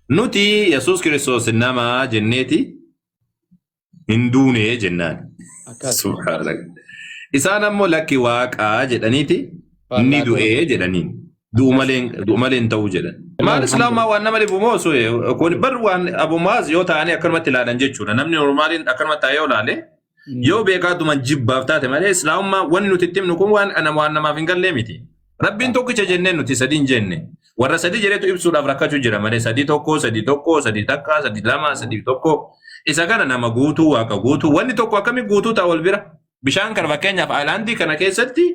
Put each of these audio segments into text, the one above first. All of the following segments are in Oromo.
Nuti Yesuus Kiristoos nama jenneeti hin duune jennaan. Akkas. Subhaanallah. Isaan ammoo lakki waaqaa jedhaniiti ni Faallaa ta'e. du'ee jedhaniin. Du'u Akkas. malee du'u malee hin ta'u jedhan. Maal islaamaa waan nama dhibu moo osoo kun bar waan Abu Muaz yoo ta'anii akkanumatti ilaalan jechuudha. Namni normaaliin akkanumatti taa'ee yoo ilaale yoo beekaatuma jibbaaf taate malee islaamummaa wanni nuti itti himnu kun waan waan namaaf hin gallee miti. Rabbiin tokkicha jennee nuti sadii hin jenne. Warra sadii jedhetu ibsuudhaaf rakkachuu jira malee sadii tokko, sadii tokko, sadii takka, sadii lama, sadii tokko. Isa kana nama guutuu, waaqa guutuu. Wanni tokko akkami guutuu ta'a wal bira? Bishaan kana fakkeenyaaf aayilaandii kana keessatti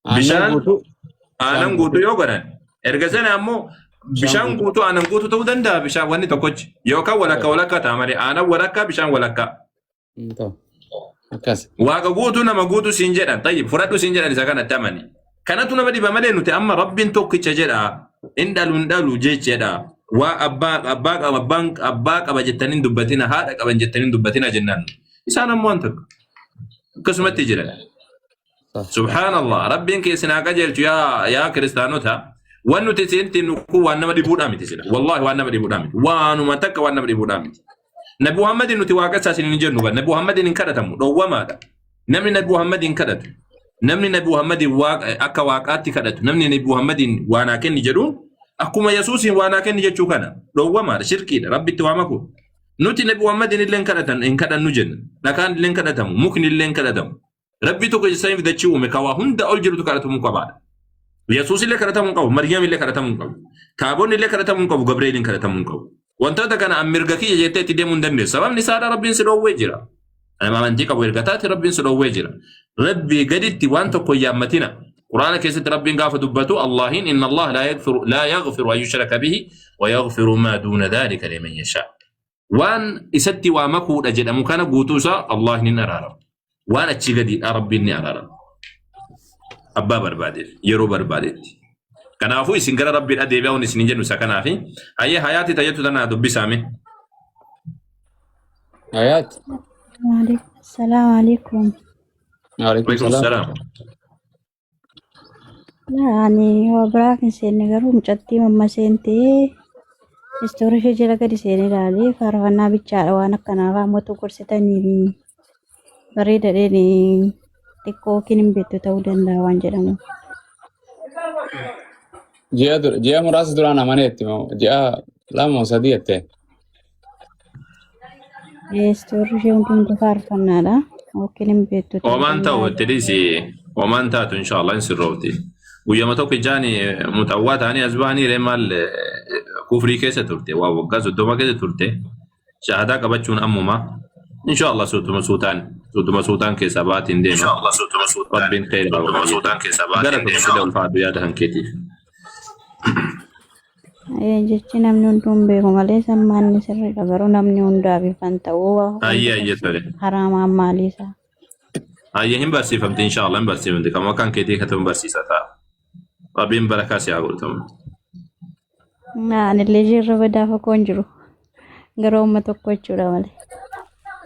Aannan bishaan guutuu. Bishaan aanan guutuu. guutuu yoo godhan erga sana ammoo Bishaan bishaan guutuu. guutuu aanan guutuu ta'uu danda'a bishaan wanni tokkochi yookaan walakka walakka ta'a malee aanan walakkaa bishaan walakkaa. Hin ta'u. Akkas. Waaqa guutuu nama guutuu siin jedhan tayyib fudhadhu siin jedhan isa kanatti amani. Kanatu nama dhiba malee nuti amma rabbiin tokkicha jedha hin dhalu hin dhalu jechuudha. Waa abbaa abbaa qaba abbaan abbaa qaba jettanii hin dubbatina haadha qaban jettanii hin dubbatina jennaan. Isaan ammoo waan tokko akkasumatti jiran. Subhaanallah rabbiin keessan haa qajeelchu yaa yaa kiristaanota waan nuti isinitti himnu kun waan nama dhibuudhaa miti sila wallahi waan nama dhibuudhaa miti waanuma takka waan nama dhibuudhaa miti. Nabi Muhammadin nuti waaqa isaa isin hin jennu bar Nabi Muhammadin hin kadhatamu dhowwamaadha. Namni Nabi Muhammadin kadhatu namni Nabi Muhammadin waaqa akka waaqaatti kadhatu namni Nabi Muhammadin waa naa kenni jedhuun akkuma Yesuusiin waa naa kenni jechuu kana dhowwamaadha shirkiidha rabbitti waa maku. Nuti Nabi Muhammadin illee hin kadhatan hin kadhannu jenna. Dhakaan illee hin kadhatamu mukni illee hin kadhatamu. Rabbii tokko isa samiif dachii uume kan waa hunda ol jirutu kadhatamuu qabaadha. Yesuus illee kadhatamuu hin qabu, Maryam illee kadhatamuu hin qabu, Taabonni illee kadhatamuu hin qabu, Gabreeliin kadhatamuu hin qabu. Wantoota kana an mirga kiyya jettee itti deemuu hin dandeessu. Sababni isaadha Rabbiin si dhoowwee jira. Nama amantii qabu erga taate Rabbiin si dhoowwee jira. Rabbii gaditti waan tokko hin yaammatina. Quraana keessatti Rabbiin gaafa dubbatu Allahin inna Allah laa yaghfiru laa yaghfiru an yushraka bihi wa yaghfiru maa duuna dhalika liman yashaa. Waan isatti waa makuudha jedhamu kana guutuu isaa Allaahn hin araaramu. Waan achii gadiidha Rabbiin ni araarama. Abbaa barbaadeef yeroo barbaadetti. Kanaafuu isin gara Rabbiidha deebi'aa wanni isin hin jennu isa kanaafi. Hayyee hayaati tayyatu tanaa dubbisaame. Hayaat. Assalamu alaikum. Waalaikum Waalaikum salaam. salaam. Ani waa biraaf hin seenne garuu mucattii mamma seentee istoorii ishee jala gadi seenee ilaalee faarfannaa bichaadha waan akkanaaf hammatu gorsitanii bareeda dheeni xiqqoo yookiin hin beektu ta'uu danda'a waan jedhamu. Ji'a dura ji'a muraasa duraan amaneetti moo ji'a lama moo sadii jettee? Istoorri ishee hundumtu faarfannaadha. Yookiin hin beektu ta'uu Homaan ta'u danda'a. itti dhiisi. Homaan taatu inshallah hin sirroofti. Guyyama tokko ijaan mutawwaa ta'anii as ba'anii ree maal kufrii keessa turte waa waggaa 30 keessa turte shahadaa qabachuun ammuma inshallah suutuma suutaan suutuma suutaan keessaa baatiin deema. Rabbiin kheyri haa godhu. Gara tokko sida ulfaadhu yaada kan keetiif. Jechi namni hunduu hin beeku malee sammaanni sirriidha garuu namni hundaaf ifan ta'uu wanti Ayyee kun ayyee tole. haraamaan maaliisa. Ayyee hin barsiifamti inshallah hin barsiifamti kan maqaan keetii kan ta'u hin barsiisa ta'a. Rabbiin barakaa si haa godhu ta'u. Anillee isheerra badaa fagoo hin jiru. Garuu amma tokko jechuudha malee.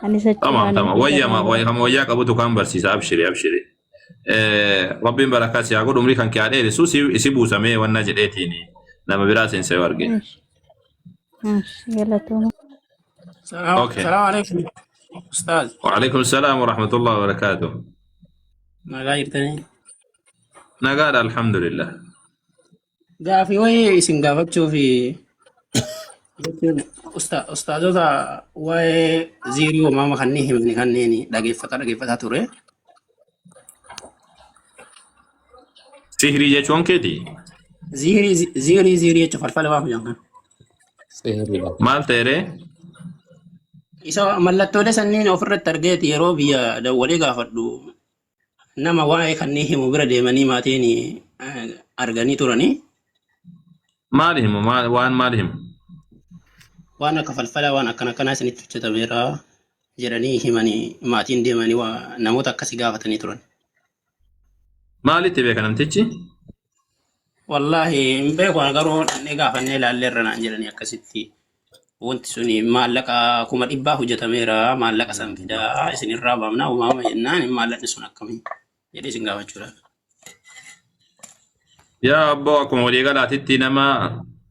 Anis Tamam achumaan tamam wayyama garuu wayyama wayyaa qabutu kaan barsiisa abshiri abshiri. Rabbiin barakaa si haa godhu umrii kan kee haa dheeressu si si buusamee wanna jedheetiin nama biraa seensa yoo arge. Galatooma. Okay. Salaam alaikum. Ustaaz. Waalaikum salaam wa rahmatullahi wa barakaatuh. Nagaa jirtanii? Nagaadha alhamdulillah. Gaafii wayii isin gaafachuuf jechuun ustaazota waa'ee ziirii uumamaa kanneen himani kanneen dhageeffataa dhageeffataa ture. Sihrii jechuun keeti Ziirii ziirii ziirii jechuun falfala waa hojjan kan. Sihiriidha. maal ta'e ree? Isa mallattoolee sanniin ofirratti argeeti yeroo biyya dawwalee gaafadhu nama waa'ee kanneen himu bira deemanii maatiin arganii turanii Maal himu? Maal waan maal himu? waan akka falfalaa waan akkana akkanaa isinitti hojjetameera jedhanii himanii maatiin deemanii waa namoota akkasii gaafatanii turan. Maalitti beeka namtichi? Wallaahi hin beeku ani garuu dhaqnee gaafannee ilaalleerra naan jedhanii akkasitti wanti suni maallaqa 500,000 hojjetameera maallaqa san fidaa isinirraa baafnaa uumama jennaan maallaqni sun akkamii jedhee isin gaafachuudhaaf. Yaa abboo akkuma waliigalaatitti nama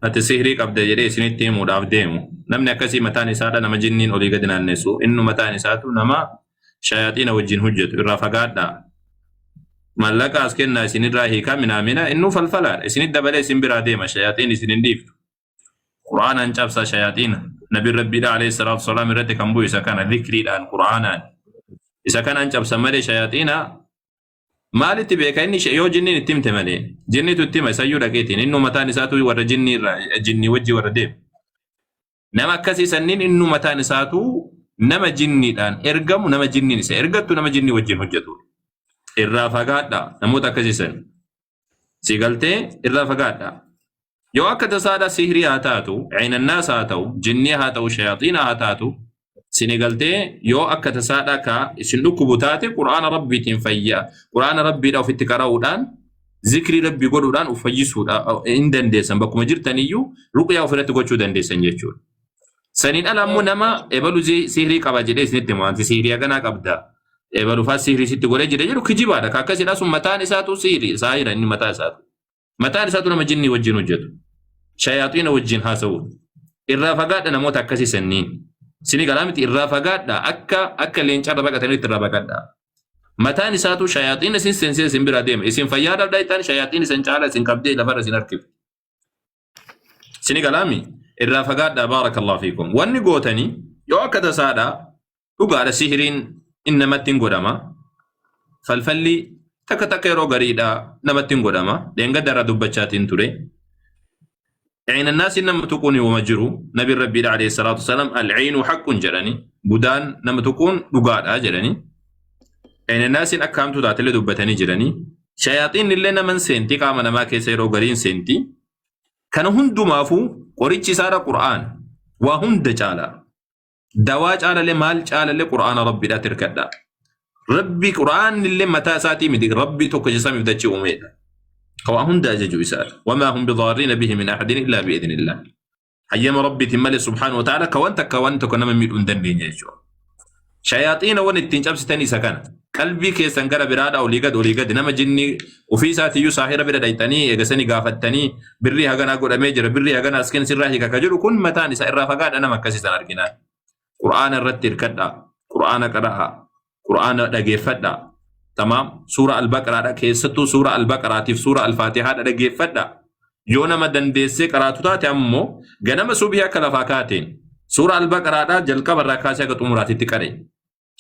Ati sihrii qabda jedhee isinitti himuudhaaf deemu. Namni akkasii mataan isaadha nama jinniin olii gadi naannessu. Innu mataan isaatu nama shayaaxiina wajjin hojjetu irraa fagaadhaa. Mallaqa as kennaa isinirraa hiikaa minaamina innuu falfalaadha. Isinit dabalee isin biraa deema shayaaxiin isin hin dhiiftu. Qur'aanaan cabsaa shayaaxiina. Nabiin Rabbiidha alayhi salaatu wasalaam irratti kan bu'u isa kana zikriidhaan Qur'aanaan. Isa kanaan cabsan malee shayaaxiina maalitti beeka inni yoo jinniin itti himte malee. Jinnitu itti hima isayyuu dhaqeetiin innuu mataan isaatu warra jinnii irraa jinnii wajji warra deemu. Nama akkasii sanniin innuu mataan isaatu nama jinniidhaan ergamu nama jinniin isa ergattu nama jinnii wajjin hojjetudha. Irraa fagaadhaa namoota akkasii san. Si galtee irraa fagaadhaa. Yoo akka tasaadha sihrii haa taatu, ciinannaas haa ta'u, jinnii haa ta'u, shayaaxiina haa taatu, sini galtee yoo akka tasaadha ka isin dhukkubu taate qur'aana rabbiitiin fayyaa, qur'aana rabbiidha ofitti qara'uudhaan zikrii rabbii godhuudhaan of fayyisuudha hin dandeessan bakkuma jirtaniyyuu ruqyaa ofirratti gochuu dandeessan jechuudha. Saniin ala ammoo nama ebalu sihrii qaba jedhee isinitti hima wanti sihrii haganaa qabda ebalu faa sihrii sitti godhee jira jedhu kijibaadha. Ka akkasidha sun mataan isaatu sihrii saahira inni mataa isaatu. Mataan isaatu nama jinnii wajjin hojjetu. Shayaaxiina wajjin haasa'u. Irraa fagaadha namoota akkasii sanniin. Sini galaa miti irraa fagaadha akka akka leencarra baqatanitti irraa baqadha. Mataan isaatu shayaaxiina isin seensee isin biraa deema. Isin fayyaa dhabdaa ittaan shayaaxiin isin caala isin qabdee lafarra isin harkifti. Sini galaami irraa fagaadha baarakallahu fiikum. Wanni gootanii yoo akka tasaadha dhugaadha sihiriin in namatti hin godhama. Falfalli takka takka yeroo gariidha namatti hin godhama. Dheengadda irraa dubbachaatiin ture. Ciinannaasiin nama tuquun yooma jiru nabiin rabbiidha alayhi salaatu wasalaam alciinu haqqun jedhani budaan nama tuquun dhugaadha jedhani. Ciinannaasiin akka hamtuu taatellee dubbatanii jirani. Shayaaxiin illee naman seenti qaama namaa keessa yeroo gariin seenti. Kana hundumaafuu qorichi isaadha Qur'aana. Waa hunda caala. Dawaa caalalee maal caalalee Qur'aana Rabbiidhaatti hirkadha. Rabbi Qur'aanni illee mataa isaatii miti Rabbi tokko isa samiif dachii uumeedha. Ka waa hunda ajaju isaadha. Wamaa hum bidaarriina bihi min ahadin illaa bi'idhnillah. Hayyama Rabbiitiin malee subhaanahu wa ta'ala ka waan takka waan tokko nama miidhuu hin dandeenye jechuudha. Shayaaxiina wan ittiin cabsitan isa kana. Qalbii keessan gara biraadha olii gad olii gadi nama jinnii ofii isaatiiyyuu saahira bira dhayxanii eegasanii gaafattanii birrii haganaa godhamee jira birrii haganaa as kenni sirraa hiika ka jedhu kun mataan isaa irraa fagaadha nama akkasii san arginaan. Qur'aana irratti hirkadhaa. Qur'aana qara'aa. Qur'aana dhageeffadhaa. Tamaam suura al-Baqaraadha keessattuu suura al-Baqaraatiif suura al-Faatihaadha dhageeffadhaa. Yoo nama dandeessee qaraatu taate ammoo ganama subii akka lafaa kaateen suura al-Baqaraadhaa jalqaba irraa kaasee haga xumuraatitti qare.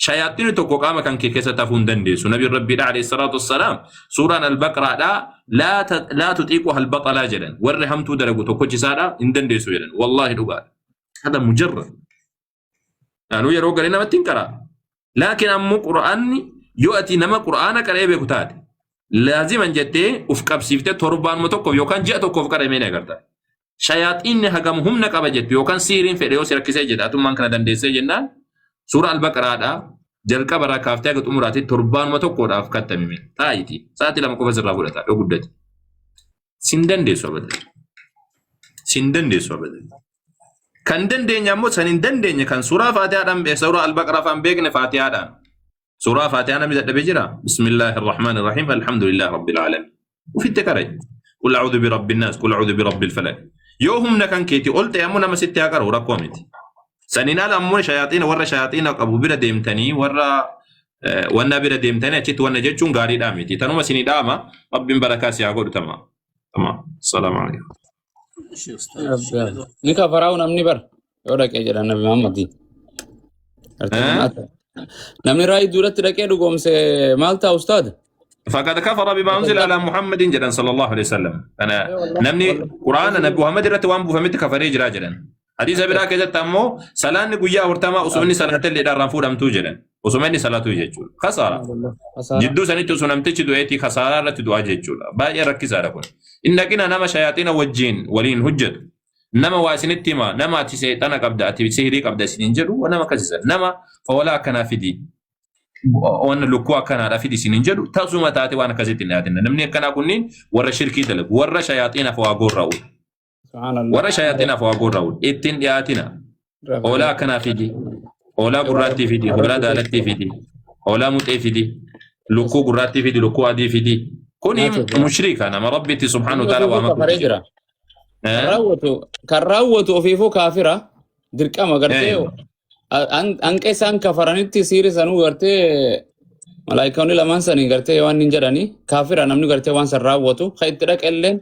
Shayaaxinni tokko qaama kan kee keessatti hafuu hin dandeessu. Nabiin Rabbiidha alayhi salaatu wassalaam suuraan al-Baqaraadhaa laa tuxiiqu al-baxalaa jedhan. Warri hamtuu dalagu tokkochi isaadha hin dandeessu jedhan. Wallaahi dhugaadha. Hada mujarrad. Anuu yeroo garii namatti hin qaraa. Laakiin ammoo qura'aanni yoo ati nama qura'aana qara'ee beeku taate laaziman jettee uf qabsiiftee torbaanuma tokkoof yookaan ji'a tokkoof qara'e ni agarta. Shayaaxiinni hagam humna qaba jettu yookaan siiriin fedhe yoo si rakkisee jedha atummaan kana dandeessee jennaan suura albaqaraadhaa jalqaba irraa kaaftee haga xumuraatti torbaanuma tokkodhaaf kattamime taa'iti sa'aatii 2 qofa sirraa fudhata yoo guddate. Sin dandeessu abadan. Sin dandeessu abadan. Kan dandeenye ammoo san hin dandeenye kan suuraa Faatihaadhaan suuraa Al-Baqaraa faan beekne Faatihaadhaan. Suuraa Faatihaa namni dadhabee jira. Bismillaahi Rahmaani Rahiim. Alhamdulillaahi Rabbil Aalamiin. Ufitti qarai. Qul a'uudhu bi rabbin naas, qul a'uudhu bi rabbil falaq. Yoo humna kan keeti ol ta'e ammoo nama sitti haa qaru rakkoo miti. Saniin ala ammoo shayaaxiina warra shayaaxiina qabu bira deemtanii warra wanna bira deemtanii achitti wanna jechuun gaariidhaa miti. Tanuma isinii dhaama Rabbiin barakaa si haa godhu tama. Tama. Salaamu alaikum. Ishi ustaaz. Ni kafaraa'u namni bar yoo dhaqee jedha Nabi Muhammad. Namni raayii duratti dhaqee dhugoomse maal ta'a ustaad? Faqad kafara bimaa unzila ala Muhammadin jedhan sallallahu alaihi wasallam. Kana namni Qur'aana Nabi Muhammad irratti waan buufametti kafaree jira jedhan. Hadiisa biraa keessatti ammoo salaanni guyyaa 40 osoo inni salaatellee irraan fuudhamtuu jedhan. Osuma inni salaatuu jechuudha. Kasaara. Jidduu sanitti osoo namtichi du'eetii kasaaraa irratti du'aa jechuudha. Baay'ee rakkisaadha kun. Inni dhaqina nama shayaaxiina wajjin waliin hojjetu. Nama waa isinitti hima, nama ati seexana qabda, ati sihirii qabda isiniin jedhu nama akkasisan. Nama hoolaa akkanaa fidi, wanna lukkuu akkanaadha fidi isiniin jedhu tasuma taate waan akkasitti hin dhiyaatin. Namni akkanaa kunniin warra shirkii dalagu, warra shayaaxiinaaf waa gorra'u. Subhaanallah. Warra shayaaxiinaaf waa gorra'u. Ittiin dhiyaatina. Hoolaa akkanaa fidi, hoolaa gurraattii fidi, hoolaa daalattii fidi, hoolaa muxee fidi, lukkuu gurraattii fidi, lukkuu adii fidi. Kuni mushrika nama Rabbitti subhaanahu wa ta'ala Inni waa kafaree makuutti jira. Kan raawwatu kan raawwatu ofiifuu kaafira dirqama gartee hanqa isaan kafaranitti siiri sanuu gartee malaayikoonni lamaan sanii gartee waan hin jedhanii kaafira namni gartee waan san raawwatu kan itti dhaqe illeen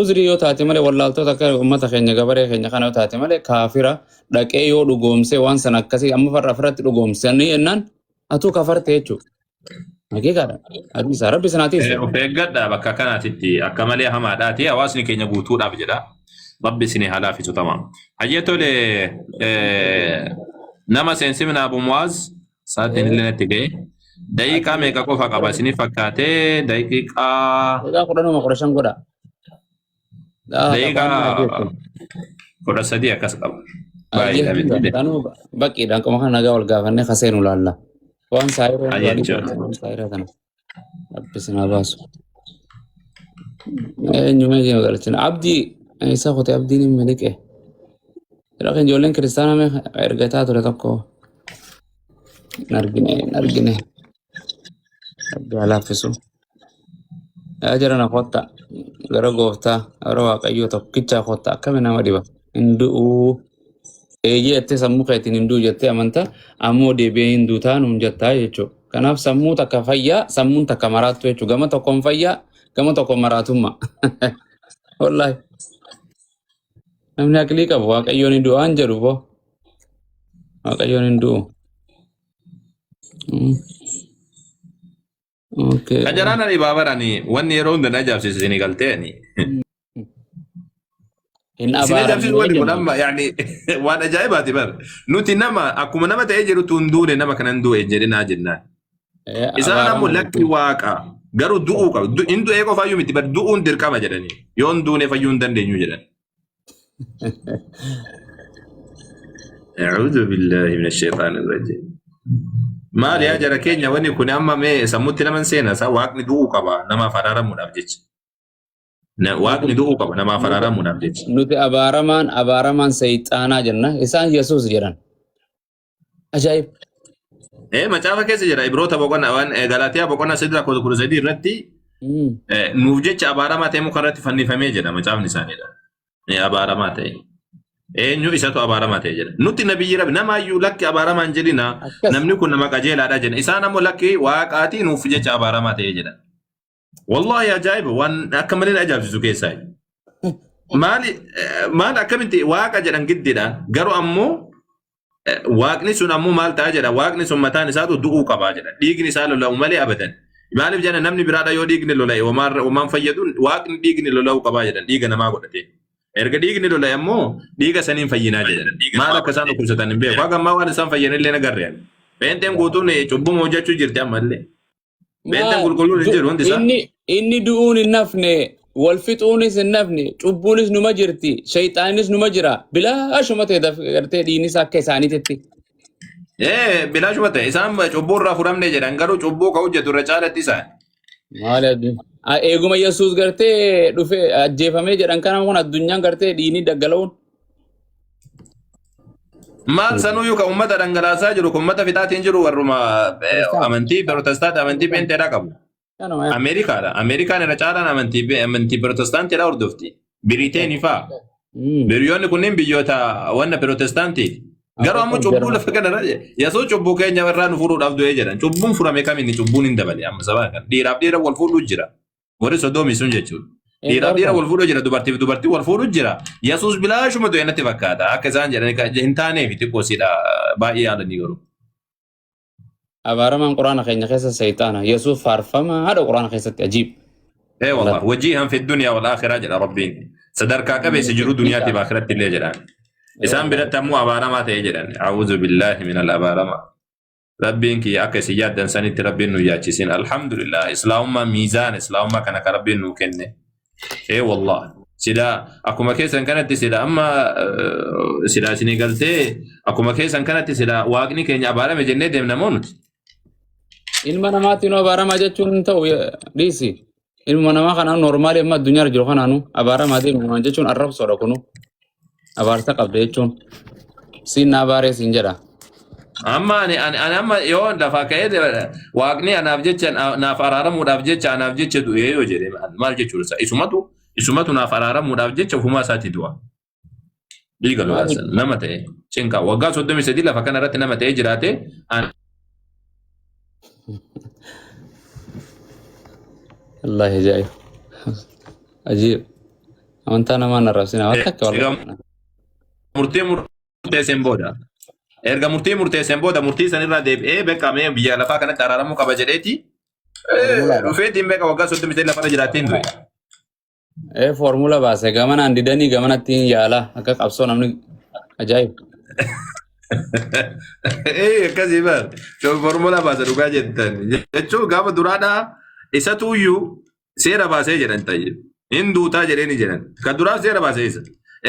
uzrii yoo taate malee wallaaltota akka uummata keenya gabaree keenya kana yoo taate malee kaafira dhaqee yoo dhugoomsee waan san akkasii amma farra afirratti dhugoomsanii jennaan atuu kafarte jechuudha. Haqiiqaadha. Hadiisa rabbi sanaatiis. Of eeggadha bakka kanaatitti akka malee hamaadhaati hawaasni keenya guutuudhaaf jedha. Rabbi isinii haa laafisu tamaam. Hayyee tole nama seensimna Abu Muwaaz sa'aatiin illee natti ga'e. Daqiiqaa meeqa qofa qaba isinii fakkaatee daqiiqaa Daqiiqaa 10 15 godha. Daqiiqaa 13 akkas qaba. Baay'eedha miti. Kanuu baqiidhaan qoma kana nagaa wal gaafannee kaseenu laalla. Waan saayiroo Hayyee jechuudha. waan saayiroo kana. Rabbi isin haa baasu. Eenyu mee jiru galchina. Abdii isa kute abdiin hin miliqe. Yeroo kan ijoolleen kiristaanaa mee ergataa ture tokko hin argine hin argine. Rabbi haa laaffisu. Yaa jirana kotta gara gooftaa gara waaqayyoo tokkichaa kotta akkami nama dhiba. Hin du'uu. Eeyyee jettee sammuu keetiin hin du'u jettee amanta ammoo deebi'ee hin duutaa nuun jettaa jechuudha. Kanaaf sammuu takka fayyaa sammuun takka maraattu jechuudha. Gama tokkoon fayyaa gama tokkoon maraatummaa. Wallaahi namni aqlii qabu waaqayyoon hin du'aan jedhu boo waaqayyoon hin du'u. Okay. Kajaraan ani baabarani wanni yeroo hunda na ajaa'ibsiisu isinii galteeni. Hin Isin ajaa'ibsiisu abaaramne wanni kun jenna. amma yaani waan ajaa'ibaati bar. Nuti nama akkuma nama ta'ee jirutu hin duune nama kanan du'e jedhinaa jennaan. Isaan ammoo Abaarama lakki waaqa garuu du'uu qaba. Hin du'ee qofaayyuu miti bar du'uun dirqama jedhanii. Yoo hin duune fayyuu hin dandeenyu jedhan. A'uudhu billahi mina shaytaani rajiim. Maal yaa jara keenya wanni kun amma mee sammuutti naman seena isaa waaqni du'uu qaba namaaf araaramuudhaaf jecha. Waaqni du'uu qaba namaaf araaramuudhaaf jecha. Nuti abaaramaan abaaramaan seexaanaa jenna. Isaan Yesuus jedhan. Ajaa'ib. Macaafa keessa jira Ibroota boqonnaa waan Galaatiyaa boqonnaa 3 13 irratti nuuf jecha abaaramaa ta'e muka irratti fannifamee jedha macaafni isaaniidha. Abaaramaa ta'e. Eenyu isatu abaaramaa ta'e jedha. Nuti nabiyyi rabbi namaayyuu lakki abaaramaa hin jedhina namni kun nama qajeelaadha jedha. Isaan ammoo lakki waaqaatii nuuf jecha abaaramaa ta'e jedha. Wallaahi ajaa'iba waan akka malee na ajaa'ibsiisu keessaa. Maali maal akkamitti waaqa jedhan giddiidhaan garuu ammoo waaqni sun ammoo maal ta'a jedha waaqni sun mataan isaatu du'uu qabaa jedha dhiigni isaa lola'u malee abadan. Maaliif jedha namni biraadha yoo dhiigni lola'e homaan fayyadu waaqni dhiigni lola'uu qabaa jedhan dhiiga namaa godhate. Erga dhiigni lola'e ammoo dhiiga saniin fayyinaa jedhan. Maal akka isaan dhukkubsatan hin beeku. Haga ammaa waan isaan fayyan illee nagarre. Pheenxeen guutuun cubbuma hojjechuu jirti ammallee. Pheenxeen qulqulluun hin jiru hundi isaa. Inni du'uun hin nafne, wal fixuunis hin nafne, cubbuunis numa jirti, shayxaanis numa jira. Bilaashuma ta'e gartee dhiinis akka isaaniititti. Bilaashuma ta'e isaan cubbuu irraa furamne jedhan garuu cubbuu ka hojjetu irra caalatti isaan. Maali addun? Eeguma Yesuus gartee dhufee ajjeefamee jedhan kana kun addunyaan gartee dhiinni daggala'uun. Maal sanuyyuu ka uummata dhangalaasaa jiru, ka uummata fixaatiin jiru warruma amantii Protestaantii amantii Pheenxeedhaa qabu. Kanuma yaa. Ameerikaadha. Ameerikaan irra caalaan amantii Protestaantiidha hordofti. Biriiteenii fa'a. Biyyoonni kunneen biyyoota wanna Protestaantiiti. Garuu ammoo cubbuu lafa kanarra Yesuus cubbuu keenya irraa nu furuudhaaf du'ee jedhan. Cubbuun furame kamiini cubbuun hin dabale amma sababa kana. Dhiiraaf dhiira wal fuudhuu jira. Warri sodoomii sun jechuudha. Dhiiraaf dhiira wal fuudhuu jira, dubartiif dubartii wal fuudhuu jira. Yesuus bilaashuma du'e natti fakkaata. Akka isaan jedhan hin taaneef xiqqoo siidha baay'ee yaalanii garuu. Abaaramaan quraana keenya keessa seexaana. Yesuus faarfama haadha quraana keessatti ajiib. Ee wallah wajiihan fi duniyaa wal akhiraa jedha Rabbiin. Sadarkaa qabeessa jiru duniyaatiif akhiratti illee jedhaan. Isaan biratti ammoo abaaramaa ta'e jedhan. A'uudhu billaahi minal abaaramaa. Rabbiin kiyya akka isin yaaddan sanitti Rabbiin nu yaachisin. Alhamdulillah. Islaamummaa miizaana islaamummaa kana ka Rabbiin nuu kenne. Ee wallah. Sila akkuma keessan kanatti sila amma sila isinii galtee akkuma keessan kanatti sila waaqni keenya abaarame jennee deemna moo nuti? Ilma namaatiin abaaramaa jechuun hin ta'u dhiisi. Ilma namaa kanaan normaali amma addunyaa irra jiru kanaanu abaaramaa deemu jechuun arrabsoodha kunu. Abaarsa qabda jechuun. Siin na abaaree siin jedha. Amma ani amma yoo lafaa ka'ee waaqni anaaf jecha naaf araaramuudhaaf jecha anaaf jecha du'ee yoo jedhe maal jechuudha? Isumatu Isumatu naaf araaramuudhaaf jecha ofumaa isaatii du'a. Dhiiga lolaasan nama ta'e cinqaa waggaa 33 lafa kana irratti nama ta'ee jiraate an Wallaahi ajaa'ib. Ajiib. Amantaa namaa hin arrabsina. Waan takka Erga wallaahi. murtii murteesseen booda erga murtii murteesseen booda murtii sanirraa deebi'ee beekamee biyya lafaa kanatti araaramuu qaba jedheeti Formulaadha. dhufeetiin beeka waggaa 33 lafarra jiraateen du'e. Ee formula baase gamanaan didanii gamanatti hin yaala akka qabsoo namni ajaa'ib. Ee akkasii bar formula baase dhugaa jettan jechuun gaafa duraadhaa isatu iyyuu seera baasee jedhan ta'e hin duutaa jedheeni jedhan kan duraa seera baasee isa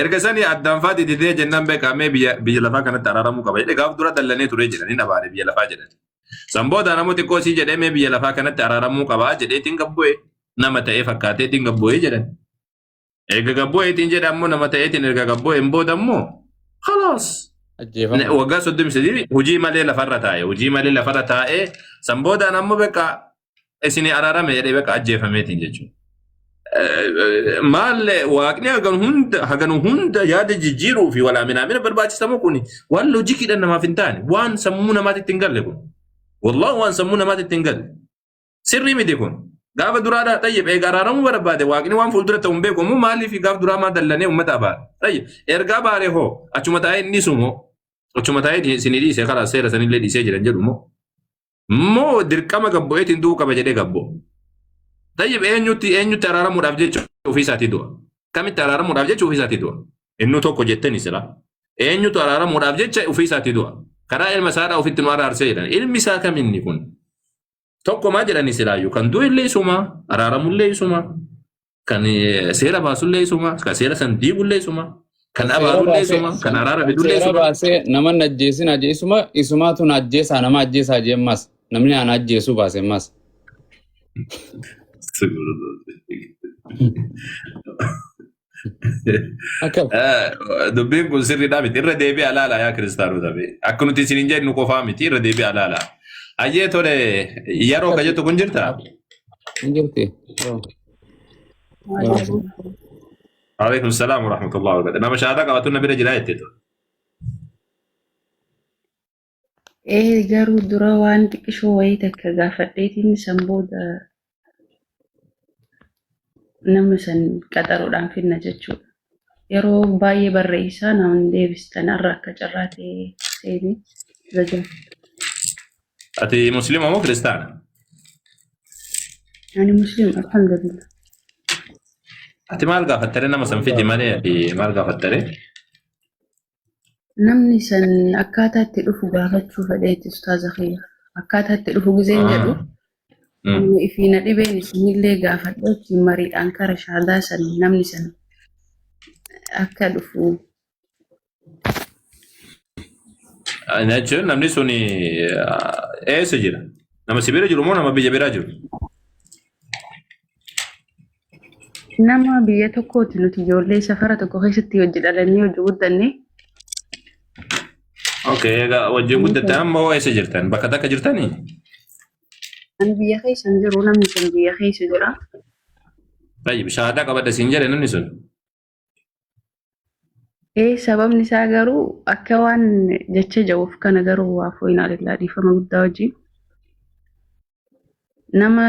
erga sanii addaan faati didee jennaan beekamee biyya biyya lafaa kanatti araaramuu qaba jedhe gaafa dura dallanee ture jedhan hin abaare biyya lafaa jedhan. San booda namoo xiqqoo sii jedhee mee biyya lafaa kanatti araaramuu qabaa jedheetiin gabbu'e nama ta'ee fakkaateetiin gabbu'ee jedhan. Erga gabbu'eetiin jedha ammoo nama ta'eetiin erga gabbu'een booda ammoo khalaas. Ajjeefama. Waggaa 33 hojii malee lafarra taa'e hojii malee lafarra taa'e san boodaan ammoo beqa isinii araarame jedhee beqa ajjeefameetiin jechuudha. Maal waaqni hagan hunda hagan hunda yaada jijjiiruu fi walaa minaamina barbaachisamoo kun waan loojikiidhaan namaaf hin taane waan sammuu namaatti hin galle kun wallaahi waan sammuu namaatti hin galle sirrii miti kun gaafa duraadhaa xayyib eega araaramuu barbaade waaqni waan fuuldura ta'u hin beeku immoo maaliif gaaf duraa maa dallanee uummata abaare xayyib ergaa baare hoo achuma taa'ee inni sumoo achuma taa'ee isinii dhiise karaa seera sanillee dhiisee jiran jedhu moo Moo dirqama gabbu'eetiin du'uu qaba jedhee gabbu'a. Tayyib eenyutti eenyutti araaramuudhaaf jecha ofii isaatii du'a. Kamitti araaramuudhaaf jecha ofii isaatii du'a. Innuu tokko jettani sila. Eenyutu araaramuudhaaf jecha ofii isaatii du'a. Karaa ilma isaadhaa ofitti nu araarsee jedhan. Ilmi isaa kam inni kun? Tokko maa jedhani silaayyuu kan du'e illee isuma araaramullee isuma. Kan seera baasullee isuma, kan seera san diigullee isuma, kan Kan seera abaarullee baasee isuma, kan araara kan fidullee seera isuma. baasee nama hin ajjeesin ajje isuma isumaatu na ajjeesaa nama ajjeesaa jee ammas namni ana ajjeesuu baase ammas. Akkam. Dubbiin kun sirriidhaa miti. Irra deebi'aa ilaalaa yaa kiristaanota. Akka nuti isin hin jennu qofaa miti. Irra deebi'aa ilaalaa. Hayyee tole yeroo ka jettu kun jirtaa? Hin jirti. Alaikum salaam wa rahmatullahi wa barakatuh. Nama shahaadaa qabatu na bira jira jette. Ee garuu dura waan xiqqishoo wayii takka gaafadheetiin san booda nama san qaxaruudhaan finna jechuudha. Yeroo baay'ee barreessaa naan deebistan har'a akka carraa ta'ee seenee jajaa. Ati musliima moo kiristaana? Ani musliima alhamdulillah. Ati maal gaafattare nama san fidi malee ati maal gaafattare? Namni san akkaataa itti dhufu gaafachuu fedheeti ustaaza kiyya. Akkaataa itti dhufu gizeen jedhu amma ifii na dhibeen isinillee gaafadhe ittiin mariidhaan kara shaadaa san namni san akka dhufu. Jechuun namni sun eessa jira? Nama si bira jiru moo nama biyya biraa jiru? Nama biyya tokkooti nuti ijoollee safara tokko keessatti hojii dhalannee hojii guddanne. Okay, egaa wajjin guddattan amma hoo eessa jirtan? Bakka takka jirtanii? Ani biyya keessa hin jiru namni sun biyya keessa jira. Tayyib, shahaadaa qabadha siin jedhe namni sun. Ee sababni isaa garuu akka waan jecha ja'uuf kana garuu waa fooyinaa lillaa dhiifama guddaa wajjin. Nama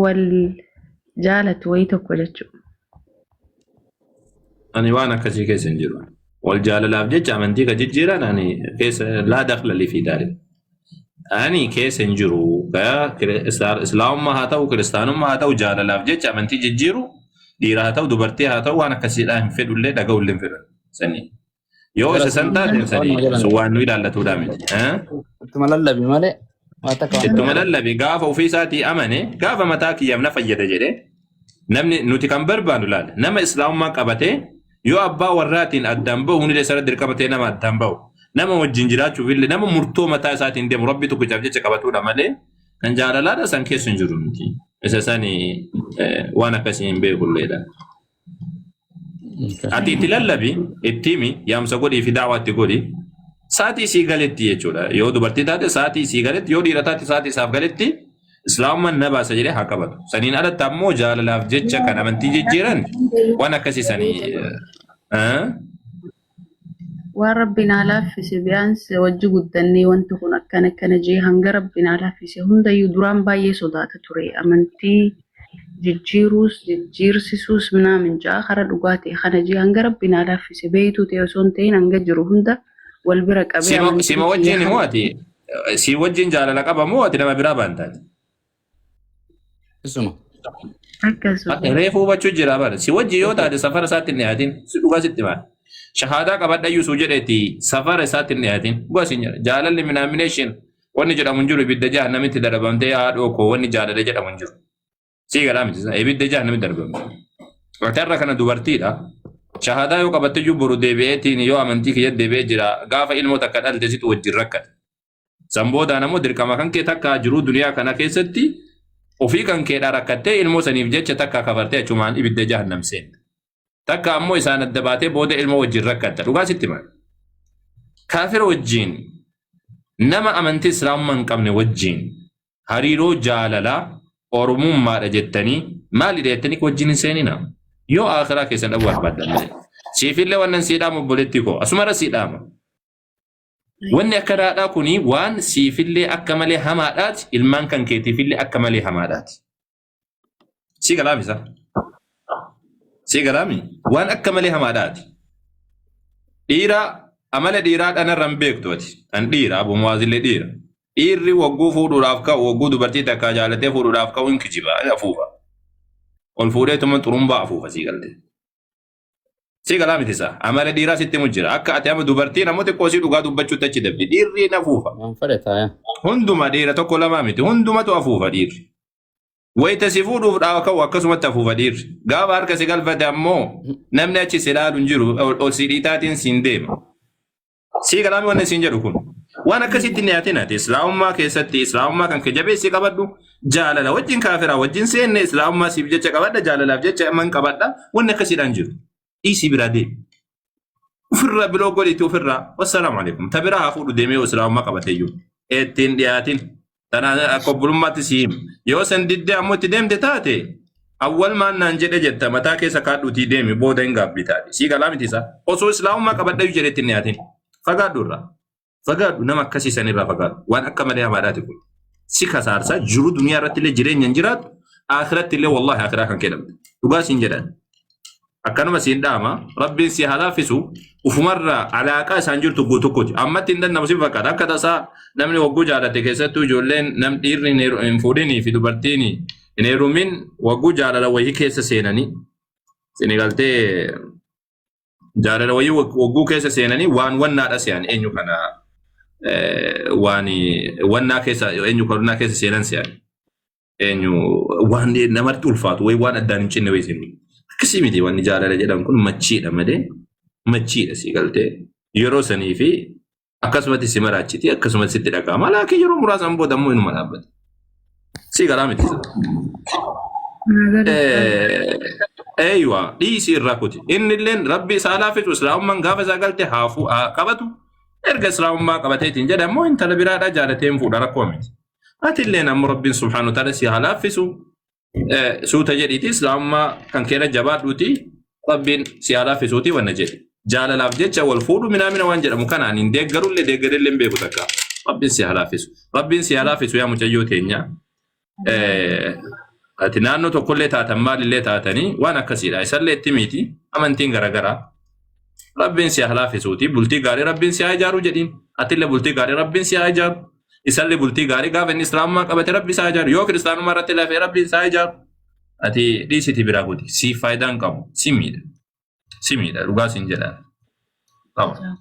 wal jaalatu wayii tokko jechuudha. Ani waan akkasii keessa hin jiru. Wal jaalalaaf jecha amantii ka jijjiiran ani keessa laa dakla li fi daalik. Ani keessa hin jiru. Islaamummaa haa ta'u kiristaanummaa haa ta'u jaalalaaf jecha amantii jijjiiru dhiira haa ta'u dubartii haa ta'u waan akkasiidhaa hin fedhullee dhaga'ullee hin fedhu. Sanii. Yoo isa san taate sanii sun waan nu ilaallatuudhaa miti. Eh? Ittuma lallabi malee waan takka waan Ittuma lallabi gaafa ofii isaatii amane gaafa mataa kiyyaaf na fayyada jedhe namni nuti kan barbaannu laala nama islaamummaa qabatee yoo abbaa warraatiin addaan bahu illee isarra dirqama ta'e nama addaan bahu nama wajjin jiraachuuf illee nama murtoo mataa isaatiin deemu rabbi tokkichaaf jecha qabatuudha malee kan jaalalaadha san keessa hin jiru miti isa sani waan akkasii hin beekulleedha. Ati itti lallabi, itti himi, yaamsa godhii fi daawaa itti godhi. Sa'aatii isii galetti jechuudha. Yoo dubartii taate sa'aatii isii galetti, yoo dhiira taate sa'aatii isaaf galetti Islaamummaan na baasa jedhee haa qabatu. Saniin alatti ammoo jaalalaaf jecha kan amantii jijjiiran waan akkasii sanii. Waan rabbi naa laaffise biyaansi wajji guddannee wanti kun akkana akkana jee hanga rabbi naa laaffise hundayyuu duraan baay'ee sodaata ture amantii jijjiiruus jijjiirsisuus minaamin ja'a kara dhugaa ta'e kana jee hanga rabbi naa laaffise beeytuu ta'e osoo hin ta'in hanga jiru hunda wal bira qabee Sima amantiin sima kiyya wajjin kana immoo ati si wajjin jaalala qaba moo ati nama biraa baantaati? Isuma. Akkasuma. Reefu hubachuu jira bara. Si wajji yoo taate safara isaatti hin dhiyaatin. Si dhugaa sitti maal? Shahaadaa qabadhayyuu suu jedheeti safara isaatti hin dhiyaatin. Dhugaa siin jedha. Jaalalli minaamination wanni jedhamu hin jiru ibidda jahannamitti darbamtee haadhoo koo wanni jaalala jedhamu hin jiru. Sii galaa miti. Ibidda jahannamitti darbamte. Ati har'a kana dubartiidha. Shahaadaa yoo qabatteyyuu boru deebi'eetiin yoo amantii kiyya deebi'ee jira gaafa ilmoo takka dhalte situ wajjin rakkata. San boodaan ammoo dirqama kan kee takka jiruu duniyaa kana keessatti ofii kan keedhaa rakkattee ilmoo saniif jecha takka kafartee achumaan ibidda jahannam seenta. Takka ammoo isaan adda baatee booda ilmoo wajjin rakkatta. Dhugaa sitti hima. Kaafira wajjin nama amantii islaamummaa hin qabne wajjin hariiroo jaalalaa oromummaadha jettanii maalidha jettanii wajjin hin seenina. Yoo akhiraa keessan dhabuu barbaaddan malee. Siifillee wannan sii dhaamu obboleettii koo asumarra sii dhaama. Wanni akka daadhaa kuni waan siifillee akka malee hamaadhaati, ilmaan kan keetiifillee akka malee hamaadhaati. Sii galaami isa. Sii galaami waan akka malee hamaadhaati. Dhiira amala dhiiraa dhanarra hin beektu ati. An dhiira Abu Muwaazillee dhiira. Dhiirri wagguu fuudhuudhaaf ka'u wagguu dubartii takkaa jaalatee fuudhuudhaaf ka'u hin kijiba hin afuufa. Ol fuudheetuma xurumbaa afuufa sii galte. Si galaa miti isaa. Amala dhiiraa sitti himu jira. Akka ati amma dubartiin ammoo xiqqoo isii dhugaa dubbachuutti achi dabdi. Dhiirri hin afuufa. Waan fedhe taaya. Hunduma dhiira tokko lamaa miti. Hundumatu afuufa dhiirri. Wayita si fuudhuuf dhaawa ka'u akkasumatti afuufa dhiirri. Gaafa harka si galfate ammoo namni achi si ilaalu hin jiru. Ol si dhiitaatiin siin deema. Sii galaami wanni siin jedhu kun. Waan akkasitti hin dhiyaatin ati islaamummaa keessatti islaamummaa kan kee jabeessii qabadhu jaalala wajjin kaafiraa wajjin seenne islaamummaa siif jecha qabadha jaalalaaf jecha amman qabadha wanni akkasiidhaan jiru. Dhiisii biraa deemi. Ofirraa biloo godhiitti ofirraa wassalaamu alaikum. Ta biraa haa fuudhu deemee yoo islaamummaa qabateeyyuu. Ittiin dhiyaatin. Tana akka obbolummaatti si hima. Yoo san diddee ammoo itti deemte taate awwal maan naan jedhe jetta mataa keessa kaadhuutii deemi booda hin gaabbitaati. Sii galaa miti isaa. Osoo islaamummaa qabadhayu jedhe itti hin dhiyaatin. Fagaadhu irraa. Fagaadhu nama akkasii san irraa fagaadhu. Waan akka malee hamaadhaati kun. Si kasaarsa jiru duniyaa irratti illee jireenya hin jiraattu. Akhiratti illee wallaahi akhiraa kan kenamte. Dhugaa siin jedhan. Akkanuma siin dhaama rabbiin si haa laaffisu ufumarraa alaaqaa isaan jirtu guutukkuti ammatti hin danda'amu si fakkaata akka tasaa namni wagguu jaalate keessattuu ijoolleen nam dhiirri hin hin fuudhinii fi dubartiin hin heerumin wagguu jaalala wayii keessa seenanii sini galtee jaalala wayii wagguu keessa seenanii waan wannaadha se'an eenyu kana waan wannaa keessa eenyu karunaa keessa seenan se'an. Eenyu waan namatti ulfaatu wayi waan addaan hin cinne wayi isin. Akkasii miti wanni jaalala jedhan kun machiidha malee machiidha si galtee yeroo sanii fi akkasumatti si maraachiti akkasumatti sitti dhaga'ama laakiin yeroo muraasaan booda immoo inuma dhaabbata. Si galaa miti. Eeywa dhiisii irraa kuti. Inni illeen rabbi isaa laaffisu islaamummaan gaafa isaa galte haafuu haa qabatu. Erga islaamummaa qabateetiin jedha immoo intala biraadhaa jaalateen fuudha rakkoo miti. Atilleen ammoo Rabbiin subhaanahu wa ta'ala si haa laaffisu. Suuta jedhiiti islaamummaa kan keera jabaadhuuti Rabbiin si haa laaffisuuti wanna jedhi. Jaalalaaf jecha wal fuudhu minaamina waan jedhamu kanaan hin deeggarullee deeggarillee hin beeku takka. Rabbiin si haa laaffisu. Rabbiin si haa laaffisu yaa mucayyoo teenya. Ati naannoo tokkollee taatan maalillee taatanii waan akkasiidha. Isallee itti miti amantiin garaagaraa. Rabbiin si haa laaffisuuti bultii gaarii Rabbiin si haa ijaaru jedhiin. Atillee bultii gaarii Rabbiin si haa ijaaru. Isallee bultii gaarii gaafa inni islaamummaa qabate Rabbi isaa ijaaru. Yoo kiristaanummaa irratti lafee Rabbi isaa ijaaru. Ati dhiisiti biraa kuti. Siif faayidaa hin qabu. Si miidha. Si miidha. Dhugaa siin jedha. Qaba.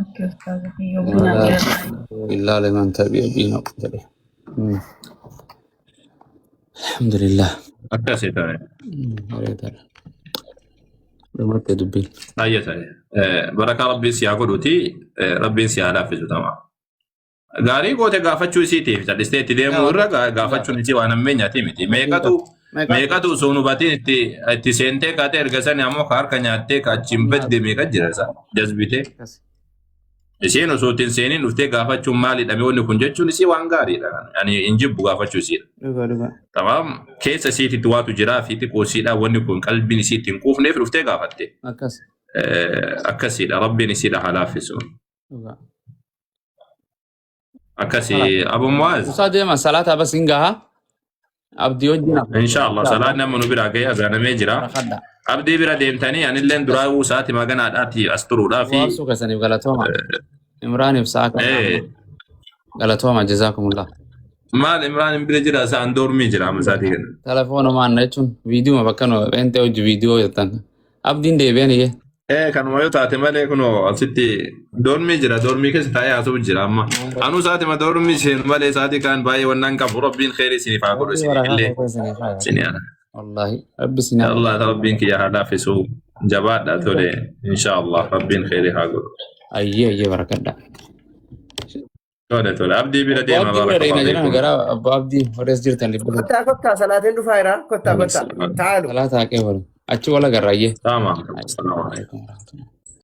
Akka ustaaza kiyya bunaa jiraata. Illaa liman tabi'a diinahu jedhe. Alhamdulillah. Akkasii ta'e. Bareedaadha. Dhumatte dubbiin. Ayya ta'e. Barakaa Rabbiin si haa godhuti. Rabbiin si haa laaffisu tamaa. Gaarii goote gaafachuu isiitiif cal'istee itti deemuu irra gaafachuun isii waan hammeenyaati miti. Meeqatu meeqatu osoo hin hubatiin itti itti seentee kaatee erga sani ammoo ka harka nyaattee ka achiin badde meeqa jira isa jazbitee. Isheen osoo ittiin seeniin dhuftee gaafachuun maalidha mee wanni kun jechuun isii waan gaariidha. Ani hin jibbu gaafachuu isiidha. Dhugaa dhugaa. Tamaam keessa isiititti waatu jiraa fi xiqqoo isiidha wanni kun qalbiin isii ittiin quufneef dhuftee gaafatte. Akkas. Akkasiidha rabbiin isiidha haa laaffisu. Dhugaa. Akkasi Abu Muaz. Usaa deema salaata bas hin gaha. Abdii wajjin hafa. Inshallah salaan nama nu biraa ga'ee azaanamee jira. Barakadha. Abdii bira deemtanii anilleen duraa sa'aati maganaadhaati as turuudhaa fi Waabsuu keessaniif galatooma. Imraan ibsaa kana galatooma jazaakumullah. Maal Imraan hin bira jira isaan doormii jira amma isaatii kana. Telefoona jechuun viidiyoo bakka nu pheenxee hojii viidiyoo jettan. Abdiin deebi'an iyyee. Ee kanuma yoo taate malee kunoo asitti doormii jira doormii keessa taa'ee haasa'u jira amma. Anuu sa'aatima doormii seenu malee sa'aatii kaan baay'ee wannaan qabu rabbiin kheyrii isiniif haa godhu Rabbi isiniif barakaa illee keessa isiniif haa. isinii haa. Wallahi rabbi isin haa. Allah rabbiin kiyya haa laaffisu jabaadha tole inshallah rabbiin kheyrii haa godhu. Ayyee ayyee barakadha. Tole tole abdii bira Obbo deema Abdii bira barakallahu deemna jedhan fiikum. gara Obbo Abdii warra as jirtan dhibba Kottaa kottaa salaatiin dhufaa jira. Kottaa kottaa. Taalu. Salaataa haqee wal achi wal agarra ayyee. Tamam. Assalamu alaikum. Alaikum warahmatullahi.